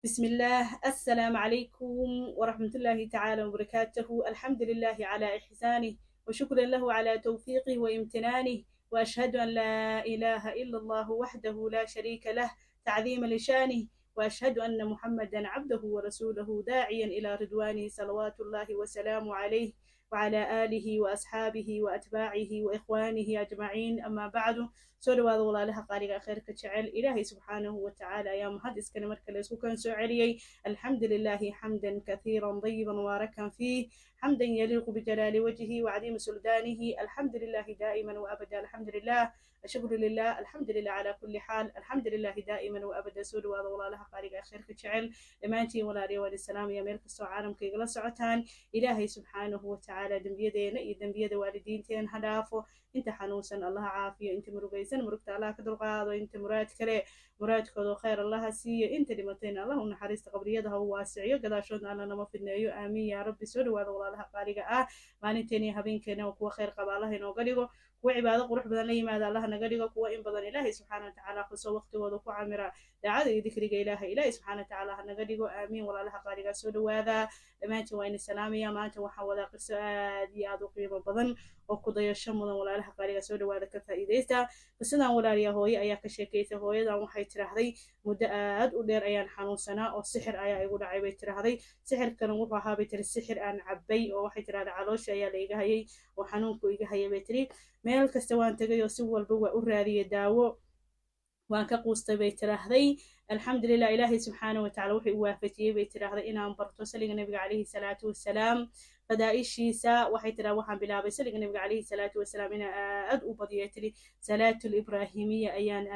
بسم الله. السلام عليكم ورحمة الله تعالى وبركاته. الحمد لله على إحسانه، وشكرا له على توفيقه وامتنانه، وأشهد أن لا إله إلا الله وحده لا شريك له تعظيما لشانه، وأشهد أن محمدا عبده ورسوله داعيا إلى رضوانه، صلوات الله وسلامه عليه وعلى آله وأصحابه وأتباعه وإخوانه أجمعين. أما بعد، soo dhawaada walaalaha qaaliga, khayrka jecel. Ilaahay subxaanahu watacaala ayaa mahad iskale marka la isku kan soo celiyey. Alxamdu lilaahi xamdan kathiiran dayiban mubaarakan fiih, xamdan yaliiqu bijalaali wajhi wacdiimi suldaanihi. Alxamdu lilahi daa'iman waabada, alxamdu lilah, ashukru lilah, alxamdu lilah calaa kulli xaal, alxamdu lilahi daa'iman waabada. Soo dhawaada walaalaha qaaliga, khayrka jecel dhammaantiin. Walaaliya, waan islaamaya meel kastoo caalamka igala socotaan. Ilaahay subxaanahu watacaala dembiyadeena iyo dembiyada waalidiinteen ha dhaafo. Inta xanuunsan Allaha caafiyo, inta murugaysan murugta Allah ka dulqaado, inta muraad kale muraadkooda khayr Allaha siiyo, inta dhimatayna Allah u naxariista, qabriyada ha u waasiciyo, gadaashoodna Alla nama fidneeyo. Aamiin yaa rabbi. Soo dhawaada walaalaha qaaliga ah. Maalinteena iyo habeenkeena waa kuwa khayr qaba Allah inooga dhigo, kuwa cibaado qurux badan la yimaada Allah naga dhigo, kuwa in badan Ilaahay subxaana watacaala xuso, waqtigooda ku camira daacada iyo dikriga Ilaahay, Ilaahay subxaana watacaala ha naga dhigo. Aamiin. Walaalaha qaaliga, soo dhawaada dhammaantiin, waa ina salaamaya. Maanta waxaan wadaa qiso aad iyo aad u qiimo badan oo ku dayasho mudan. Walaalaha qaaliga, soo dhawaada, ka faa'iidaysta qisadan. Walaaliya, hooye ayaa ka sheekaysay. Hooyadan waxay tiraahday: "Muddo aad u dheer ayaan xanuunsanaa oo sixir ayaa igu dhacay," bay tiraahday. "Sixirkana wuxuu ahaa," bay tiri, "sixir aan cabbay." Oo waxay tirahday: "Caloosha ayaa la iga hayay oo xanuunku iga hayay," bay tiri. "Meel kasta waan tegay oo si walba waa u raadiyay daawo, waan ka quustay," bay tiraahday. "Alxamdulilah, Ilaahay subxaana watacala wuxuu i waafajiyey," bay tiraahday, "inaan barto saliga Nabiga calayhi salaatu wasalaam, fadaaishiisa." Waxay tiraa: "Waxaan bilaabay saliga Nabiga calayhi salaatu wasalaam inaan aad u badiyay," tiri. "Salaatul Ibraahimiya ayaan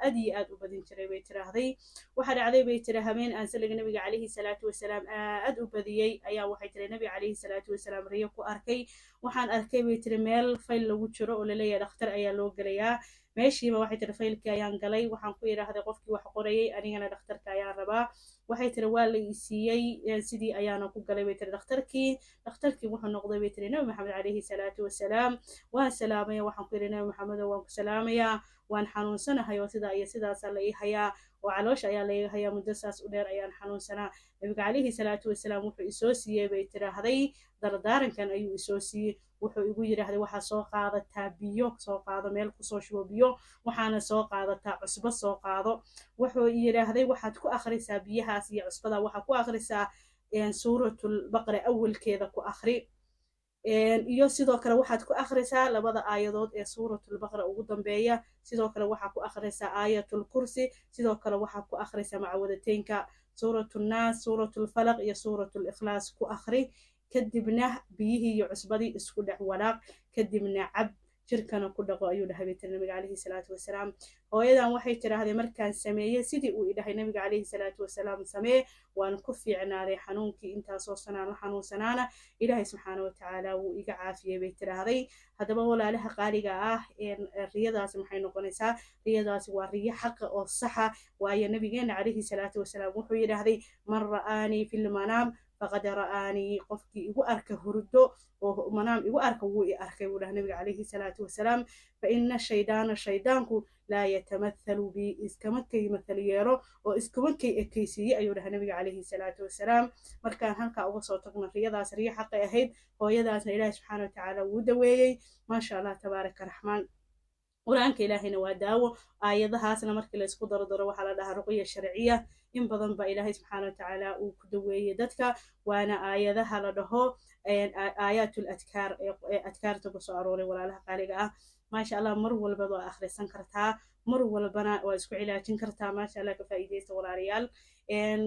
aad iyo aad u badin jiray," bay tiraahday. "Waxaa dhacday," bay tiri, "habeen aan saliga Nabiga calayhi salaatu wasalaam aad u badiyey ayaa," waxay tiri, "Nabiga calayhi salaatu wasalaam riyo ku arkay. Waxaan arkay," bay tiri, "meel fayl lagu jiro oo laleeyahay dhakhtar ayaa loo gelayaa. Meeshiiba," waxay tiri, "faylkii ayaan galay. Waxaan ku idhaahday qofkii wax qorayay: anigana dhakhtarka ayaan rabaa." Waxay tiri: 'Waa la i siiyey, sidii ayaana ku galay,' bay tiri, 'dhakhtarkii. Dhakhtarkii wuxuu noqday,' bay tiri, 'Nabi Maxamed calayhi salaatu wasalaam. Waan salaamaya. Waxaan ku yidhi: Nabi Maxamedo, waan ku salaamayaa, waan xanuunsanahay oo sidaa iyo sidaasaa la ii hayaa oo caloosha ayaa laiga hayaa, muddo saas u dheer ayaan xanuunsanaa. Nabiga calayhi salaatu wasalaam wuxuu isoo siiyey,' bay tiraahday, 'dardaarankan ayuu isoo siiyey. Wuxuu igu yidhaahday: waxaa soo qaadataa biyo, soo qaado meel kusoo shubo biyo, waxaana soo qaadataa cusbo, soo qaado. Wuxuu yidhaahday: waxaad ku akhrisaa biyahaas iyo cusbada, waxaa ku akhrisaa Suuratul Baqra awalkeeda ku akhri, iyo sidoo kale waxaad ku akhrisaa labada aayadood ee Suuratul Baqra ugu dambeeya. Sidoo kale waxaa ku akhrisaa Aayatul Kursi. Sidoo kale waxaa ku akhrisaa macawadateynka, Suuratulnaas, Suuratulfalaq iyo Suuratulikhlaas ku akhri. Kadibna biyihii iyo cusbadii isku dhex walaaq, kadibna cab, jirkana ku dhaqo,' ayuu dhahay," bay tiri Nabiga calayhi salaatu wasalaam. Hooyadan waxay tidhaahday: "Markaan sameeyey sidii uu idhahay Nabiga calayhi salaatu wasalaam samee, waan ku fiicnaaday xanuunkii intaasoo sanaan la xanuunsanaana Ilaahay subxaana watacaala wuu iga caafiyey," bay tidhaahday. Haddaba walaalaha qaaliga ah, riyadaasi maxay noqonaysaa? Riyadaasi waa riyo xaqa oo saxa, waayo Nabigeena calayhi salaatu wasalaam wuxuu yidhaahday: "Man ra'aanii fi lmanaam faqad ra'aanii." Qofkii igu arka hurdo oo manaam igu arka, wuu i arkay, buu dhaha Nabiga calayhi salaatu wasalaam. "Fa ina shaydaana, shaydaanku, laa yatamathalu bi, iskama kay mathal yeelo oo iskuma kay ekaysiiye," ayuu dhaha Nabiga calayhi salaatu wasalaam. Markaan halkaa uga soo tagno, riyadaas riyo xaqay ahayd, hooyadaasna Ilaahi subxaana watacaala wuu daweeyey. Maasha Allah, tabaaraka raxmaan. Qur-aanka Ilaahayna waa daawo. Aayadahaasna markii laysku daro waxaa la dhahaa ruqya sharciya. In badan ba Ilaahay subxaana watacaala uu ku daweeyey dadka, waana aayadaha la dhaho aayatul adkaar ee adkaarta kusoo arooray. Walaalaha qaaliga ah, maasha Allah, mar walbad waa akhrisan kartaa, mar walbana waa isku cilaajin kartaa. Maasha Allah, ka faa'iidaysta walaalayaal.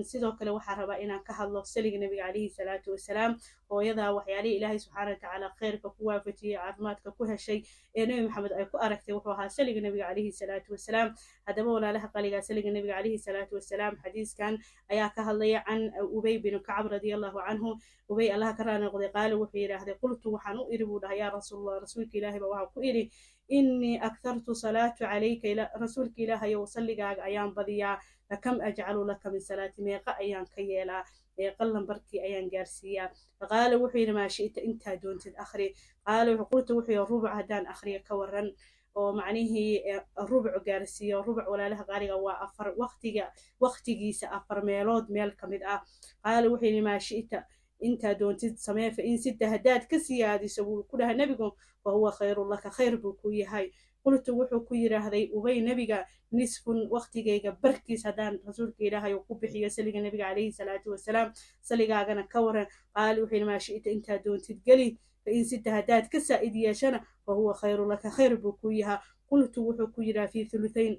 Sidoo kale waxaa rabaa inaan ka hadlo saliga Nabiga calayhi salaatu wasalaam. Hooyada waxyaalihii Ilaahay subxaana watacaala khayrka ku waafajiyey, caafimaadka ku heshay ee Nebi Maxamed ay ku aragtay, wuxuu ahaa saliga Nabiga calayhi salaatu wasalaam. Haddaba walaalaha qaliga, saliga Nabiga calayhi salaatu wasalaam, xadiiskan ayaa ka hadlaya. Can Ubay bin Kacab radia Allahu canhu, Ubay Allaha ka raali noqday, qaali wuxuu yidhaahday: "Qultu, waxaan u iri," buu dhahay, "yaa Rasuulallah, rasuulka Ilaahay ba waxaan ku iri: innii aktartu salaatu calayka, rasuulka Ilaahayow, salligaaga ayaan badiyaa. Fakam ajcalu laka min salaati? Meeqa ayaan ka yeelaa? Meeqa lambarkii ayaan gaarsiiyaa?" Faqaala, wuxuu yidhi: "Maa shi'ta, intaa doontid akhri." Qaala, qultu, wuxuu yidhi: "Rubuc haddaan akhriyo ka waran?" Oo macnihii rubuc gaarsiiyo. Rubuc, walaalaha qaaliga, waa afar waqtiga, waqtigiisa afar meelood meel ka mid ah. Qaala wuxuu yidhi: "Maa shi'ta, intaa doontid samee. Fa in zidta, haddaad ka siyaadiso," buu ku dhahay nebigu, "fa huwa khayrun laka, khayr buu ku yahay." Qultu, wuxuu ku yidhaahday Ubay nebiga: "Nisfun, waqtigayga barkiis haddaan Rasuulka Ilaahay uu ku bixiyo saliga nebiga calayhi salaatu wasalaam, saligaagana ka waran?" Qaali wuxuu yidhi: "Maa shi'ta, intaa doontid geli. Fa in zidta, haddaad ka saa'id yeeshana, fa huwa khayrun laka, khayr buu ku yahaa." Qultu, wuxuu ku yidhaha: "Fi thuluthayn,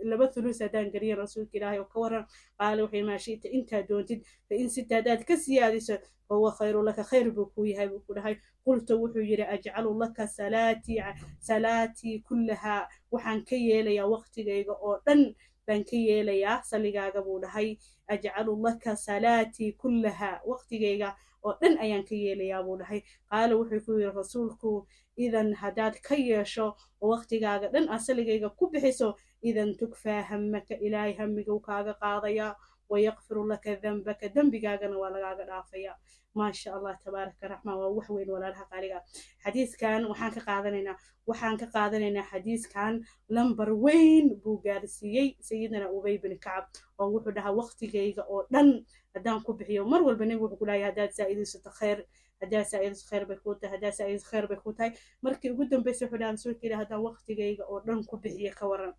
laba thulus haddaan geliyo, Rasuulka Ilaahay oo ka waran?" Qaali wuxuu yidhi: "Maa shi'ta, intaa doontid. Fa in zidta, haddaad ka siyaadiso, fa huwa khayrun laka, khayr buu ku yahay," buu ku dhahay. Qultu, wuxuu yidhi: "Ajcalu laka salaatii, salaatii kullahaa, waxaan ka yeelayaa waqtigayga oo dhan baan ka yeelayaa saligaaga," buu dhahay. "Ajcalu laka salaatii kullahaa, waqtigayga oo dhan ayaan ka yeelayaa," buu dhahay. Qaala, wuxuu ku yidhi Rasuulku: "Idan, haddaad ka yeesho oo waqtigaaga dhan aad saligayga ku bixiso, idan tukfaa hammaka, Ilaahay hamigu kaaga qaadayaa, wayaqfiru laka dambaka, dembigaagana waa lagaaga dhaafaya." Maasha Allah, tabaaraka raxmaan, waa wax weyn, walaalaha qaaliga. Xadiiskan waxaan ka qaadanaynaa xadiiskan lambar weyn buu gaarsiiyey Sayidina Ubay bin Kacab, oo wuxuu dhahaa: "Waqtigayga oo dhan haddaan ku bixiyo." Mar walba nebigu wuxuu ku leeyahay: "Haddaad zaa'idisato khayr, haddaad saa'idiso khayr bay kuu tahay, haddaad saa'idiso khayr bay kuu tahay." Markii ugu dambeysay wuxuu dhahaa: "Rasuulka Ilaah, haddaan waqtigayga oo dhan ku bixiyo ka waran?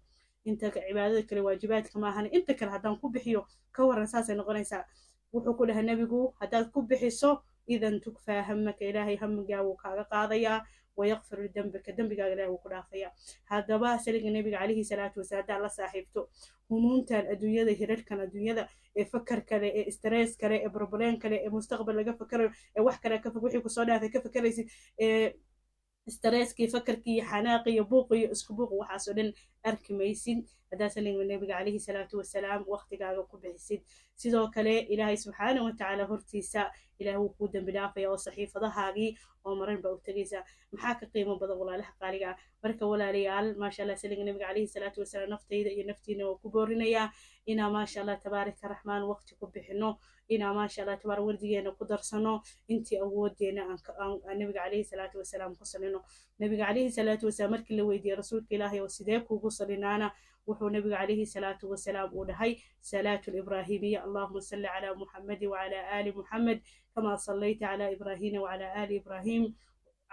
Inta cibaadada kale waajibaadka maahan, inta kale haddaan ku bixiyo ka waran?" Saasay noqonaysaa. Wuxuu ku dhahay nebigu: "Haddaad ku bixiso, idan tukfaa hamaka, Ilaahay hamigaa wuu kaaga qaadayaa, wayaqfiru dambaka, dembigaaga Ilahay wuu ku dhaafaya." Haddaba saliga nebiga calayhi salaatu wasalaam haddaad la saaxiibto, humuumtan adduunyada, hirarkan adduunyada ee fakar kale, ee stress kale, ee problem kale, ee mustaqbal laga fakarayo, ee wax kale ka wixii kusoo dhaafay ka fakaraysid, ee stresskii, fakarkii, xanaaqi iyo buuqi iyo isku buuq, waxaasoo dhan arki maysid haddaad saliga nebiga calayhi salaatu wasalaam waqtigaaga ku bixisid. Sidoo kale Ilaahay subxaana wa tacaala hortiisa Ilaah wuu kuu dembi dhaafaya, oo saxiifadahaagii oo maran baa u tegaysaa. Maxaa ka qiimo badan, walaalaha qaaliga ah? Marka walaalayaal, maasha Allah, saliga nebiga calayhi salaatu wasalaam naftayda iyo naftiina waa ku boorinayaa inaa, maasha Allah, tabaaraka raxmaan, waqti ku bixino, inaa, maasha Allah, tabaarak, wardigeena ku darsano, intii awoodeena aan nebiga calayhi salaatu wasalaam ku salino. Nebiga calayhi salaatu wasalaam markii la weydiiyey: "Rasuulka Ilaahay oo sidee kuugu salinaana?" wuxuu nebiga calayhi salaatu wasalaam uu dhahay: "Salaatu libraahimiya, allahuma salli calaa Muxamadi wacala aali Muxamed kama sallayta calaa Ibraahima wacala aali Ibraahim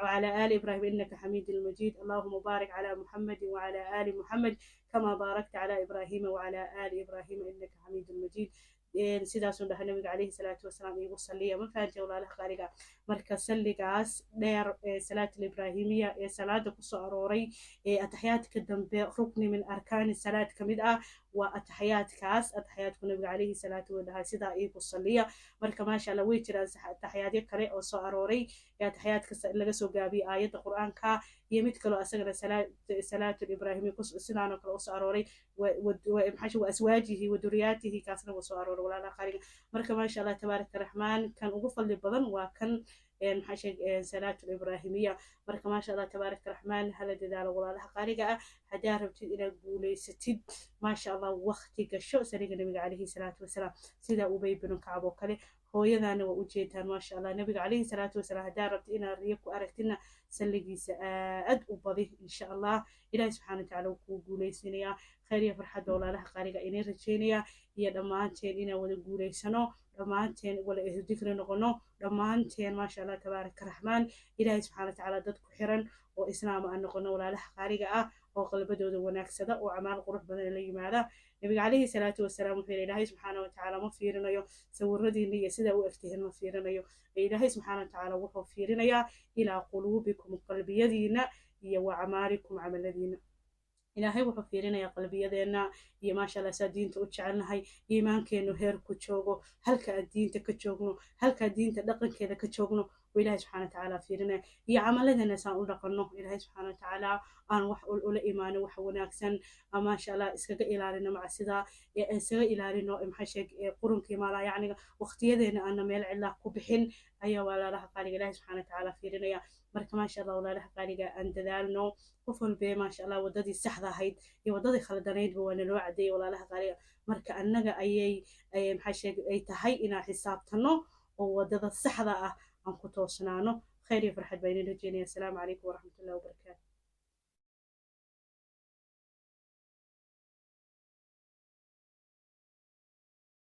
وعلى آل إبراهيم إنك حميد مجيد. اللهم بارك على محمد وعلى آل محمد كما باركت على إبراهيم وعلى آل إبراهيم إنك حميد مجيد." Sidaasuu dhahay nabiga calayhi salaatu wasalaam iigu salliya. Ma fahanti, walaalaha qaaliga? Marka salligaas dheer ee salaat alibraahimiya ee salaada kusoo arooray ee ataxiyaadka dambe, rukni min arkaani salaad ka mid ah waa ataxiyaadkaas, ataxiyaadku nabiga calayhi salaatu wa dhahay: "Sidaa iigu salliya." Marka maasha Allah, way jiraan ataxiyaadyo kale oo soo arooray ee ataxiyaadka laga soo gaabiyey aayadda Qur-aanka, iyo mid kaloo asagana salaatu libraahimiya sidaanoo kale usoo arooray, maxaa, wa aswaajihi wa duriyaatihi, kaasna wuu soo arooray, walaalaha qaaliga. Marka maasha Allah, tabaaraka raxmaan, kan ugu fadli badan waa kan, maxaa sheeg, salaatu libraahimiya. Marka maasha Allah, tabaaraka raxmaan, hala dadaalo, walaalaha qaaliga ah. Haddaa rabtid inaad guulaysatid, maasha Allah, waqti gasho saliga nabiga calayhi salaatu wasalaam, sida Ubay binu Kacab oo kale. Hooyadaana waa ujeedaan, maasha Allah, nabiga calayhi salaatu wasalaam. Haddaa rabtid inaad riyo ku aragtidna, salligiisa aad u badi, insha Allah Ilahi subxana watacaala wuu kuu guulaysanayaa. Khayr iyo farxadda, walaalaha qaaliga, inay rajaynayaa iyo dhammaanteen inaan wada guulaysano, dhammaanteen wala ehlu dikri noqono, dhammaanteen, maasha Allah, tabaaraka raxmaan, Ilaahay subxana watacaala dad ku xiran oo islaama aan noqono, walaalaha qaaliga ah, oo qalbadooda wanaagsada oo acmaal qurux badan la yimaada. Nabiga calayhi salaatu wasalaam wuxuu yidhi: "Ilaahay subxaana watacaala ma fiirinayo sawiradiina iyo sidaa u egtihiin, ma fiirinayo. Ilaahay subxaana watacaala wuxuu fiirinayaa ilaa quluubikum, qalbiyadiina, iyo wa acmaalikum, camaladiina." Ilaahay wuxuu fiirinayaa qalbiyadeenna iyo, maasha Allah, saa diinta u jecelnahay, iimaankeenu heer ku joogo, halka aan diinta ka joogno, halkaa diinta dhaqankeeda ka joogno oo Ilaahay subxana watacaala fiirinaya, iyo camaladana saan u dhaqanno, Ilaahay subxaana watacaala aan wax ula imaano, wax wanaagsan, maasha Allah, iskaga ilaalino macsida, iskaga ilaalino, maxaa sheeg, qurunkii maalaa, yacniga waqtiyadeena aana meel cidlaa ku bixin ayaa, walaalaha qaaliga, Ilaahay subxana watacaala fiirinaya. Marka maasha Allah, walaalaha qaaliga, aan dadaalno qof walbee, maasha Allah. Waddadii saxda ahayd iyo waddadii khaldanaydba waa naloo cadeeyay, walaalaha qaaliga. Marka annaga ayay, maxaa sheeg, ay tahay inaan xisaabtano oo waddada saxda ah aan ku toosnaano. Khayr iyo farxad baa idin rajeynaya. Asalaamu calaykum waraxmatullahi wabarakaatu.